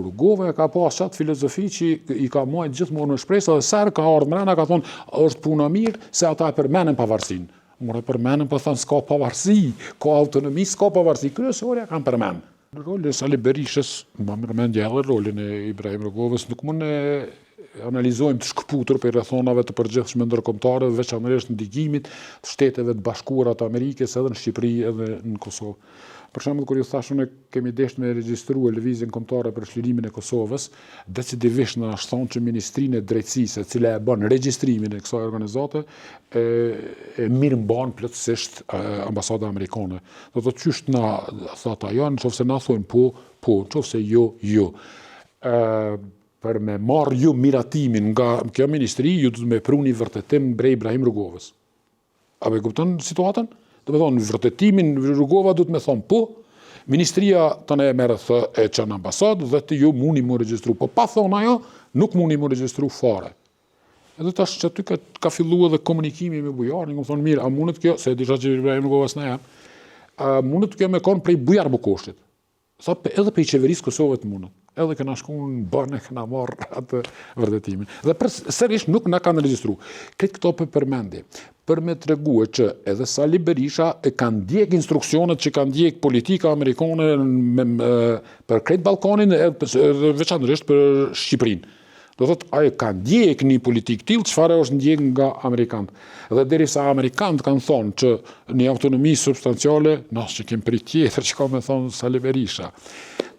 Rugova e ka pas qatë filozofi që i ka majtë gjithmonë me shpresë dhe sa herë ka ardhë mrena ka thonë është puna mirë se ata e përmenën pavarësinë. More përmenën po thonë s'ka pavarësi, ka autonomi, s'ka pavarësi. Kryesorja kanë përmenë. Rolin e Sali Berishës, ma merr mendja edhe rolin e Ibrahim Rugovës, nuk mund e analizojmë të shkëputur prej rrethonave të përgjithshme ndërkombëtare, veçanërisht ndikimit të Shteteve të Bashkuara të Amerikës edhe në Shqipëri edhe në Kosovë. Për shembull, kur ju thashë unë kemi dashtë me regjistrue Lëvizjen Kombëtare për Çlirimin e Kosovës, decidivisht na është thonë që Ministrinë e Drejtësisë, e cila e bën regjistrimin e kësaj organizate, e, e mirëmban plotësisht ambasada amerikane. Do të thotë qysh na thotë ajo, në qoftë se na thojmë po, po, në qoftë se jo, jo. Ë për me marrë ju miratimin nga kjo ministri, ju duhet me pru një vërtetim prej Ibrahim Rugovës. A e kupton situatën? Do me thonë, vërtetimin Rugova duhet me thonë po, ministria të ne e merr thë e çon në ambasadë dhe të ju muni mu regjistru. Po pa thonë ajo, nuk muni mu regjistru fare. Edhe tash që aty ka, ka fillu edhe komunikimi me Bujarin, më thonë mirë, a mundet kjo, se e disha që Ibrahim Rugova s'na jep, a mundet kjo me konë prej Bujar Bukoshit? Tha edhe prej qeverisë Kosovës mundet. Edhe kena shku në Bon, kena marrë atë vërtetimin. Dhe për sërish nuk na kanë regjistru. Këtë këto për përmendi, për me tregue që edhe Sali Berisha e ka ndjek instruksionet që ka ndjek politika amerikane me, me, për krejt Ballkanin edhe, edhe veçanërisht për Shqipërinë. Do thotë, ajo ka ndjek një politikë tillë, çfarë është ndjek nga amerikanët. Dhe derisa amerikanët kanë thonë që një autonomi substanciale, na që kem prit tjetër që ka me thonë Sali Berisha.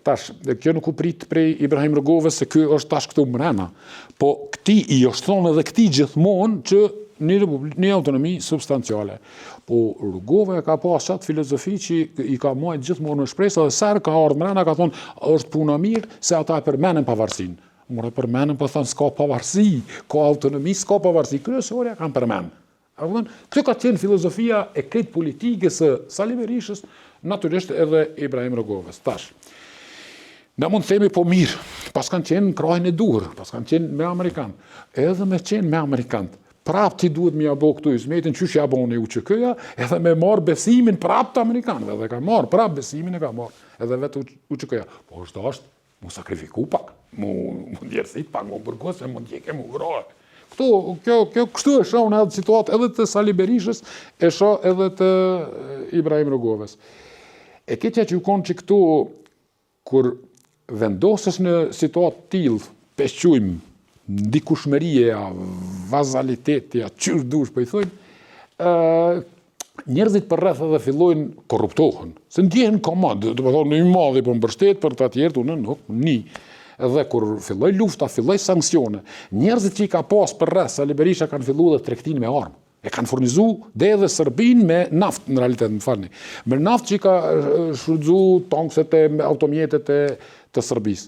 Tash, kjo nuk u prit prej Ibrahim Rugovës se ky është tash këtu mrena. Po këti i është thonë edhe këti gjithmonë që një republik, një autonomi substanciale. Po Rugova e ka pas qatë filozofi që i ka majtë gjithmonë me shpresë dhe sa herë ka ardhë mrena ka thonë është puna mirë se ata e përmenën pavarësinë. More përmenën po thonë s'ka pavarësi, ka autonomi, s'ka pavarësi. Kryesorja kanë përmenë. A kupton? Kjo ka qenë filozofia e krejt politikës së Sali Berishës, natyrisht edhe Ibrahim Rugovës. Tash, na mund të themi po mirë, pas kanë qenë në krahin e duhur, pas kanë qenë me amerikan. Edhe me qenë me amerikan. Prap ti duhet me ja bo këtu hyzmetin, qysh ja boni UÇK-ja, edhe me marë besimin prap të amerikanëve, dhe ka marë prap besimin e ka marë edhe vetë UÇK-ja. Po është dashtë mu sakrifiku pak, mu, mu djersit pak, mu burgos, mu ndjeke, mu vrae. Këto, kjo, kjo, kështu e shoh unë edhe situatë edhe të Sali Berishës, e shoh edhe të Ibrahim Rugovës. E keqja që u konë që këtu, kur vendosës në situatë tillë, pe qujmë, ndikushmërie, a vazaliteti, a qysh dush po i thojnë, njerëzit përreth edhe fillojnë korruptohen, se ndjehen komod, do të thonë i madhi po mbështet për të tjerët unë nuk ni. Edhe kur filloi lufta, filloi sanksione, njerëzit që i ka pas përreth Sali Berisha kanë filluar edhe tregtinë me armë. E kanë furnizu dhe edhe Serbinë me naftë në realitet, më falni. Me naftë që i ka shfrytzu tankset e automjetet e të Serbisë.